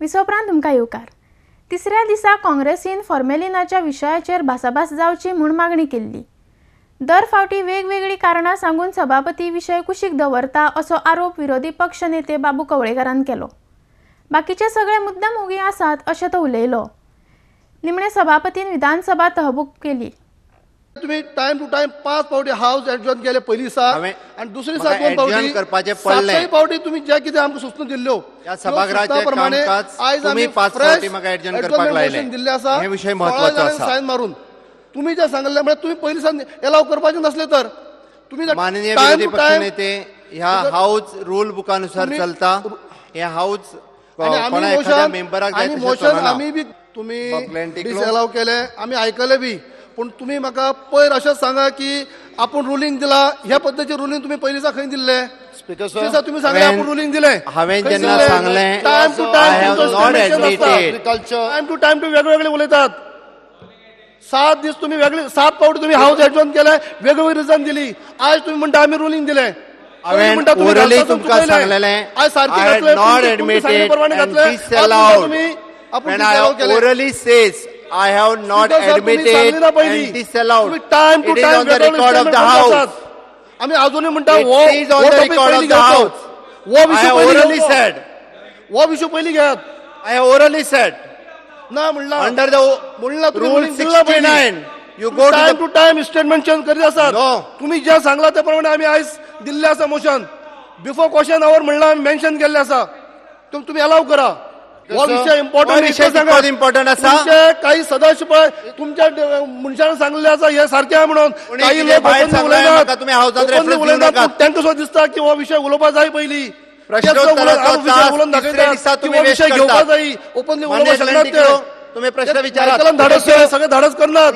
विसोपरांत तुमकां येवकार. तिसऱ्या दिसा काँग्रेसीन फॉर्मेलिनाच्या विशयाचेर भासाभास जावची म्हूण मागणी केल्ली. दर फावटी वेगवेगळी कारणां सांगून सभापती विशय कुशीक दवरता असो आरोप विरोधी पक्ष नेते बाबू कवळेकारान केलो. बाकीचे सगळे मुद्दम ओगी आसात अशें तो उलयलो. निमणे सभापतीन विधानसभा तहबूक केली. तुम्ही टाइम टू टाइम 5 फावटी हाऊस एडजॉर्न केले पयली दिसा आनी दुसरे दिसा 2 फावटी करपाचे पडले. 7 फावटी तुम्ही जे कितें आमकां सुचना दिल्ल्यो ह्या सभागृहाचे कामकाज तुम्ही 5 फावटी म्हाका एडजॉर्न करपाक लायले. दिल्ले आसा हे विशय महत्वाचो आसा. सायन मारून तुम्ही जे सांगल्ले म्हळ्यार तुम्ही पयली दिसा एलाव करपाचे नसले तर तुम्ही माननीय विरोधी पक्षनेते ह्या हाऊस रूल बुकानुसार चलता. हे हाऊस कोणा एखाद्या मेंबराक जाय तशें चलना. आमी बी तुम्ही डिसएलाव केले आमी आयकले बी, पूण तुमी म्हाका पयर अशेंच सांगा की आपूण रुलींग दिला ह्या पद्दतीचे रुलींग तुमी पयलीं दिसा खंय दिल्ले? स्पीकर तुमी सांगले आपूण रुलींग दिलें. हांवें जेन्ना सांगलें time to time time to time to वेगवेगळे उलयतात. 7 दीस तुमी वेगळे 7 फावटी तुमी हाऊस एडजॉर्न केले, वेगवेगळी रिजन दिली. आयज तुमी म्हणटा आमी रुलींग दिलें. हांवें ओरली तुमकां सांगलेलें आयज सारकें घातलें, प्रमाणे घातलें. When I orally says I have not admitted and disallowed, time to it is time on the record of the house. आमी अजूनय म्हणटा it is on the record of the house. हो I have orally said. हो विशय पयलीं घेयात. I have orally said. ना म्हणला under the म्हणला rule 69 you go to time to time statement change करीत आसात. तुमी जे सांगला त्या प्रमाणे आमी आयज दिल्लें आसा मोशन. बिफोर क्वेश्चन our म्हणला आमी मेन्शन केल्लें आसा. तुमी अलाव करा. हो विशय इम्पॉर्टंट इम्पॉर्टंट आसा. काही सदस्य पळय तुमच्या मनशान सांगले आसा हे सारकें आहा म्हणून काही लोक उलयनात, उलयनात. तांकां सुद्दां दिसता की हो विशय उलोवपा जाय पयलीं. उलोवन दाखयता विशय घेवपा जाय, ओपनली उलोवपाक शकनात ते. तुम्ही प्रश्न विचारात. धाडस सगळे धाडस करनात.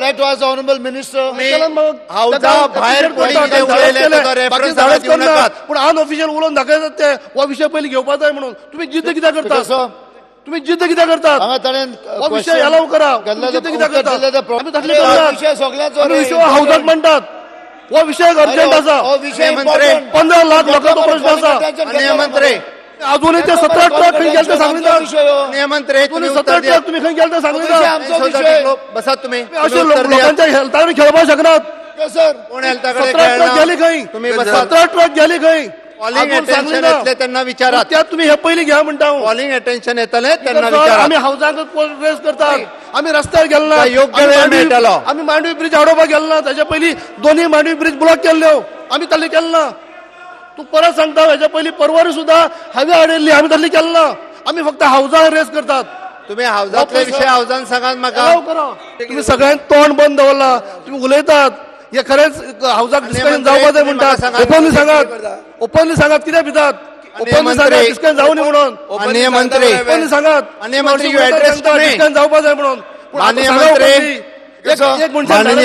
धाडस करनात पूण अनऑफिशियल उलोवन दाखयतात ते. हो विशय पयलीं घेवपा जाय म्हणून तुम्ही जिद्द कित्याक करता? तुम्ही जिद्द कित्याक करतात? हो विशय अलाव करा. जिद्द कित्याक करतात? विशय हाऊसात म्हणटात. हो विशय अर्जंट आसा. 15 लाख लोकांचो प्रश्न आसा. अजूनय ते 17 ट्रक खंय गेले ते सांगले ना. 17 ट्रक तुम्ही खंय गेले ते सांगले ना. बसात तुम्ही. अशे लोकांच्या हेल्था कडेन खेळपाक शकनात. 17 ट्रक गेले खंय? 17 ट्रक गेले खंय? कॉलिंग अटेन्शन येतले त्यांना विचारात. त्यात तुम्ही हे पयलीं घ्या म्हणटा. कॉलिंग अटेन्शन येतले त्यांना विचारात. आमी हाऊसाक रेस करतात. आमी रस्त्यार गेले ना. योग्य वेळ मेळटलो. आमी मांडवी ब्रिज आडोवपाक गेले ना. ताच्या पयलीं दोनूय मांडवी ब्रिज ब्लॉक केल्ल्यो आमी तसलें केलें ना. तूं परत सांगता हेच्या पयलीं परवरी सुद्दां हांवें हाडिल्ली आमी तसली केलें ना. आमी फक्त हाऊसाक रेस करतात. तुम्ही हाऊसांतले विशय हाऊसान सांगात म्हाका. तुमी सगळ्यांनी तोंड बंद दवरला. तुमी उलयतात हे खरेंच हाऊसाक डिस्कशन जावपा जाय म्हणटात. ओपनली सांगात. ओपनली सांगात कित्याक भितात? ओपनली सांगात डिस्कशन जावं न्ही म्हणून. ओपनली सांगात डिस्कशन जावपा जाय म्हणून. माननीय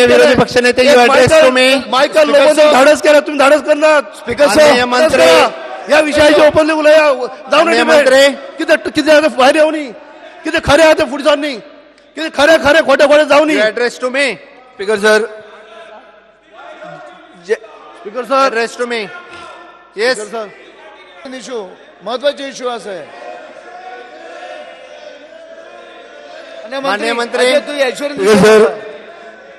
विरोधी पक्षनेते you address to me. Michael लोबोन धाडस केला, तुम्ही धाडस करनात. स्पीकर ह्या विशयाचे ओपनली उलया जावं न्ही. कितें कितें भायर येवं न्ही, कितें खरें आहा तें फुडें जावं न्ही, कितें खरें खरें खोटें खोटें जावं न्ही. Address to me. Speaker sir, speaker sir, address to me. Yes sir. Issue महत्वाचे इश्यू आसा. माननीय मंत्री सर,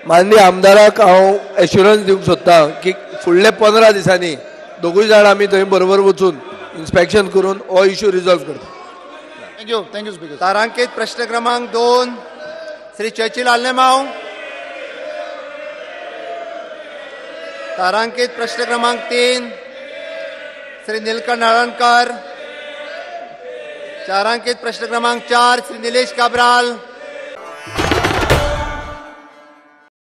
माननीय आमदाराक हांव एश्युरन्स दिवंक सोदता की फुडले 15 दिसांनी दोगूय जाण आमी थंय बरोबर वचून इन्स्पेक्शन करून हो इश्यू रिजॉल्व करता. Thank you. Thank you speaker. तारांकित प्रश्न क्रमांक 2 श्री चर्चिल आल्नेमाव. तारांकित प्रश्न क्रमांक 3 श्री नीलकंठ हळर्णकर. चारांकित प्रश्न क्रमांक 4 श्री निलेश काब्राल.